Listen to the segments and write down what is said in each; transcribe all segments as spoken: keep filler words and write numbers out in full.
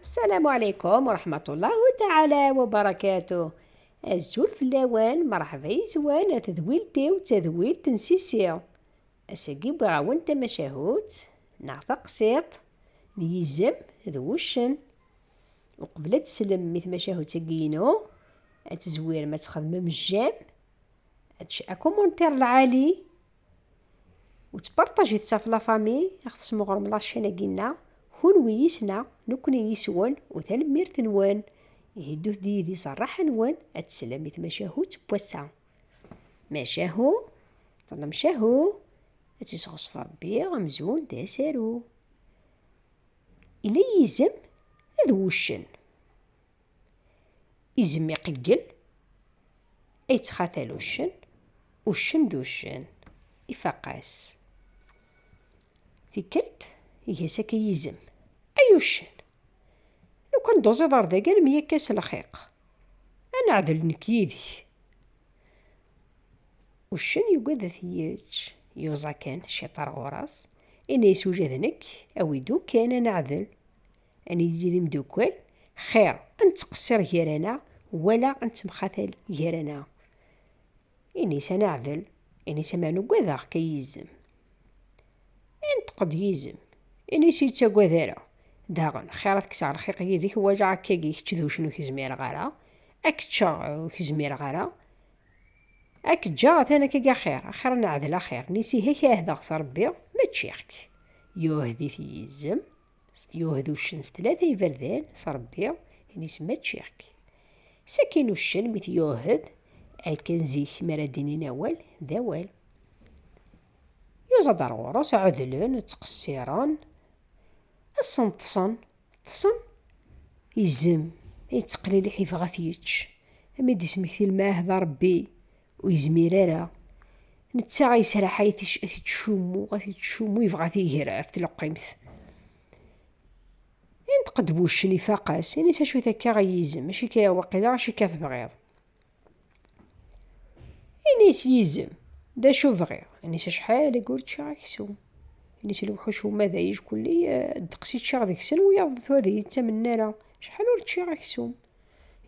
السلام عليكم ورحمة الله تعالى وبركاته. Azul fell-awen, merḥba yes-wen ar tedwilt-iw d tadwilt n Sisi. Ass-agi wwiɣ-awen tamacahut neɣ taqsiṭ n yizem d wuccen. Uqbel ad teslem i tmacahut-agi-inu, ad tezwirem ad txedmem jjem, ad tc-, akumuntir lɛali, u tparṭajit-tt ɣef la famille, ad ɣ-tesmeɣrem la chaîne-agi-nneɣ, kunwi yis-neɣ, nekkni yis-wen, u tanemmirt-nwen. Ihi ddut-d yid-i s rraḥa-nwen, ad teslem i tmacahut n wass-a. Macahu, ṭṭlem cahu, ad tt-isɣeṣf Rebbi amzun d asaru. Ila yizem d wuccen. Izem iqeggel, yettxatal uccen, uccen d uccen, ifaq-as. Tikkelt, iga-s akka yizem: "Ay uccen! Lukan d-tuẓiḍ ar dagi almi akka s lxiq, ad neɛdel nekk yid-k." Uccen yugad ad t-yečč, yuẓa kan ciṭ ar ɣur-s, ini-as: "Ula d nekk, awi-d ukan ad neɛdel, ad nili d imdukkal, xir ad nettqeṣṣir gar-aneɣ wala ad nettemxatal gar-aneɣ." Ini-as: "Ad neɛdel." Ini-as: "Ama nugadeɣ-k ay yizem." Inṭeq-d yizem, ini-as: "Ur yettagad ara. Daɣen, xir ad kkseɣ lxiq yid-k, walaɣ akkagi kečč d uccen ur k-zmireɣ ara, ad k-ččeɣ ur k-zmireɣ ara, ad k-ǧǧeɣ atan akkagi axir, axir ad neɛdel axir." Ini-as: "Ihi ad k-ɛahdeɣ s Rebbi, ma ččiɣ-k." Yuhed-it yizem, yuhed uccen s tlata iberdan s Rebbi, ini-as: "Ma ččiɣ-k." Sakin uccen mi t-yuhed, akken zik mi ara d-inin awal, d awal. Yuẓa-d ar ɣur-s, ɛedlen, ttqeṣṣiren, ass-n ṭṭsen, ṭṭsen, izem, yetteqliliḥ, yebɣa ad t-yečč, am i d-ismekti lmaɛahda Rebbi, ur yezmir ara. Netta yesraḥay, ad t-yečč-, ad t-yettcummu, ad t-yettcummu, yebɣa ad t-iger ɣef tleqqimt. Inṭeq-d wuccen, ifaq-as, ini-as: "Acu-t akka ay yizem? Acu akka, waqila acu akka tebɣiḍ?" Ini-as yizem: "D acu bɣiɣ?" Ini-as: "Acḥal agi ur ččiɣ aksum." Ini-as: "Lewḥuc uma d ayij kulli, eh, ddeqs i ččiɣ deg-sen, wiyaḍ tura d iyi-ttamen ara. Acḥal ur ččiɣ aksum."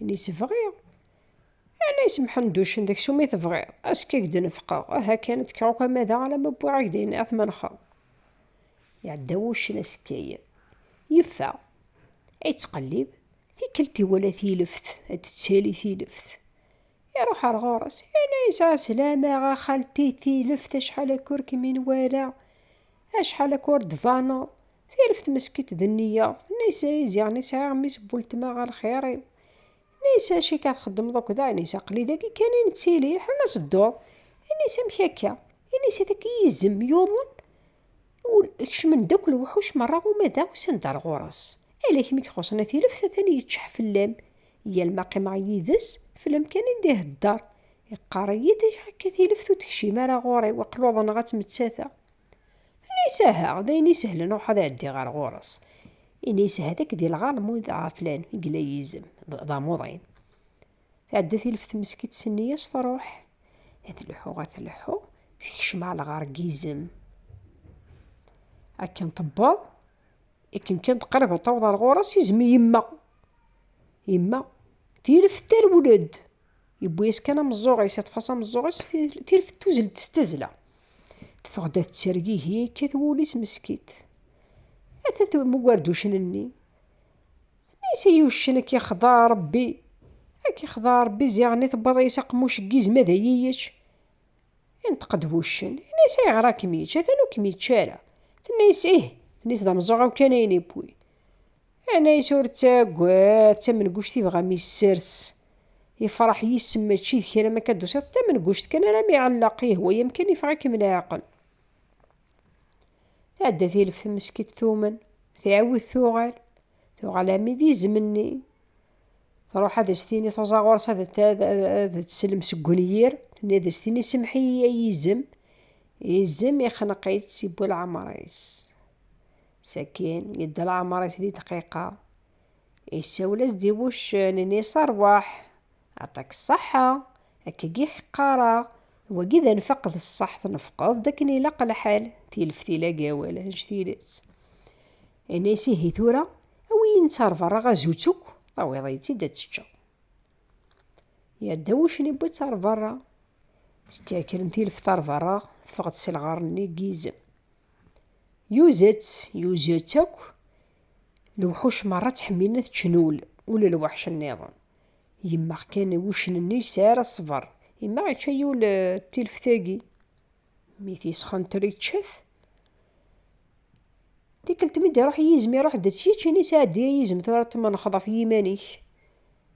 Ini-as: "Bɣiɣ." Ala, isemḥen d uccen, d aksum i tebɣiḍ? Azekka ad k-d-nefqeɣ. Aha kan, ad tekkeɣ akk amada alamma wwiɣ-ak-d ayen ad tmenxeḍ. Iɛedda wuccen azekka-yan. Yeffeɣ. Yettqellib. Tikkelt iwala tileft, ad d-tettali tileft. Iruḥ ar ɣur-s, yenna-yas: "Ɛeslama a xalti tileft, acḥal akka ur kem-in-wala, acḥal akka ur d-tbaneḍ. Tileft meskint d nniya." Tenna-yas: "Ay ziɣ, nni sɛiɣ mmi-s n weltma ɣer lxir-iw." Ini-as: "Acu akka txeddmeḍ akk da?" Ini-as: "Aql-i dagi kan i nettili, ḥna s dduṛ." Ini-as: "Amek akka?" Ini-as: "Ad k-yizem yuḍen, ul-, kecmen-d akk lewḥuc merra uma da usan-d ar ɣur-s. Ala kemm i ixuṣṣen a tileft, atan yeččeḥ fell-am. Yal ma qqimeɣ yid-s, fell-am kan i d-ihedder. Iqqar-iyi-d akka tileft ur tekcim ara ɣur-i, aql-i uḍneɣ ad ttmettateɣ." Ini-as: "Aha, d ayen isehlen, ruḥ ad ɛeddiɣ ɣer ɣur-s." Ini-as: "Hada-k di lɣar lmud ɣeflan, i yella yizem, d, d amuḍin." Tɛedda tileft meskint s nniya-s, truḥ. Ad tleḥḥu, ad tleḥḥu, tekcem ɣer lɣar n yizem. Akken tewweḍ, akken kan teqreb ad taweḍ ɣer ɣur-s, izem i yemma. Yemma, tileft terwel-d. Yewwi-yas kan ameẓẓuɣ-is, iṭṭef-as ameẓẓuɣ-is, til-, tileft tuzzel-d s tazzla. Teffeɣ-d ad tettergigi, yekkat wul-is meskint. Ata tmugar-d uccen-nni. Ini-as: "Ay uccen, ad k-ixḍa Rebbi, ad k-ixḍa Rebbi, ziɣ nni tewwiḍ-as aqemmuc n yizem ad iyi-yečč." Inṭeq-d wuccen, ini-as: "Ayɣer ad kem-yečč? Atan ur kem-yečči ara." Tenna-yas: "Ih." Tenna-yas: "D ameẓẓuɣ-iw kan ayen yewwi." Ini-as: "Ur ttaggad, d tamenguct i bɣa mi ssers. Yefreḥ yis-m mačči d kra, ma akka d-tusiḍ d tamenguct kan ara m-iɛelleq, yehwa-yam kan, yeffeɣ-ikem leɛqel." Tɛedda tileft meskint tumen, tɛiwed tuɣal, tuɣal armi d izem-nni. Truḥ ad as-tini, tuẓa ɣur-s ad t-, ad, ad, ad teslem seg unyir, tenna ad as-tini: "Semmeḥ-iyi ay izem." Izem ixneq-itt, yewwi leɛmer-is. Sakin, yedda leɛmer-is di dqiqa. Issawel-as-d i wuccen, ini-as: "Rwaḥ, aṭak ṣṣeḥḥa, akkagi i k-qqareɣ, wagi d anfaq d ṣṣeḥ, tnefqeḍ-d akken ilaq lḥal, tileft ila awal, annect-ilat." Ini-as: "Ihi tura, awi Netta ar berra azut akk, tawiḍ-itt-id ad teččeḍ. Yerda wuccen iwwi-tt ar berra. Skerkren tileft ar berra, teffeɣ-d si lɣar-nni n yizem. Yuza-tt, yuza-tt akk. Lewḥuc merra ttḥemmilen ad ččen ul, ula lweḥc nniḍen. Yemmeɣ kan wuccen-nni ur yesɛi ara ṣṣber. Yemmeɣ yečča-yi ul, eh, tileft-agi. Mi t-yesxenter yečča-t. Tikkelt mi d-iruḥ yizem, iruḥ-d ad tt-yečč, ini sɛeddi a yizem, tura tmenxeḍ ɣef yiman-ik.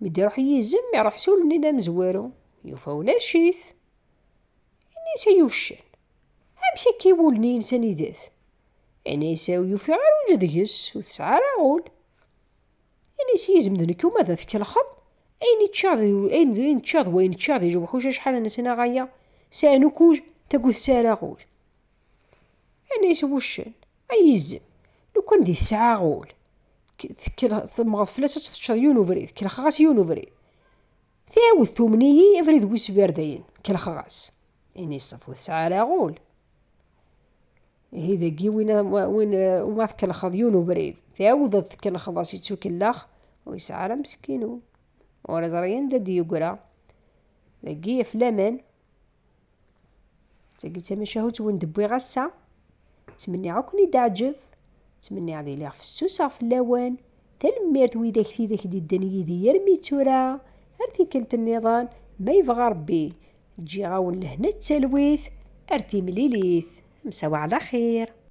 Mi d-iruḥ yizem, iruḥ s ul-nni d amezwaru, yufa ulac-it. Ini-as ay uccen, amek akka i wul-nni-ines anidat? Ini-as ur yufiɣ ara ula deg-s, ur tesɛi ara ul. Ini-as yizem d nekk uma d ad tkelxeḍ, ayen i ččiɣ d, ayen, ayen ččiɣ d wayen ččiɣ di lewḥuc acḥal n sna ɣaya, sɛan ukuj, tagut sɛan aɣul. Ini-as wuccen, ay yizem, lukan di tesɛa aɣul, k-, tekkel-, temmɣeḍ fell-as ad teččeḍ yiwen ubrid, kelxeɣ-as yiwen ubrid. Tɛawed tumen-iyi abrid wis bir dayen, kelxeɣ-as. Ini-as ṣaf ur tesɛa ara aɣul. Ihi dagi win, win, uma tkelxeḍ yiwen ubrid, tɛawdeḍ tkelxeḍ-as yettukellex, ur yesɛi ara meskinu. Ur yeẓri anda d-yeggra. Dagi yaf laman. Tagi d tamacahut wen-d-wwiɣ ass-a. Ttmenniɣ ad ken-id-teɛǧeb. Ttmenniɣ ad iliɣ fessuseɣ fell-awen. Tanemmirt widak tidak d-iddan yid-i armi d tura. Ar tikkelt nniḍen, ma yebɣa Rebbi, ǧǧiɣ-awen lehna d talwit. Ar timlilit. Msawa ɛla xir.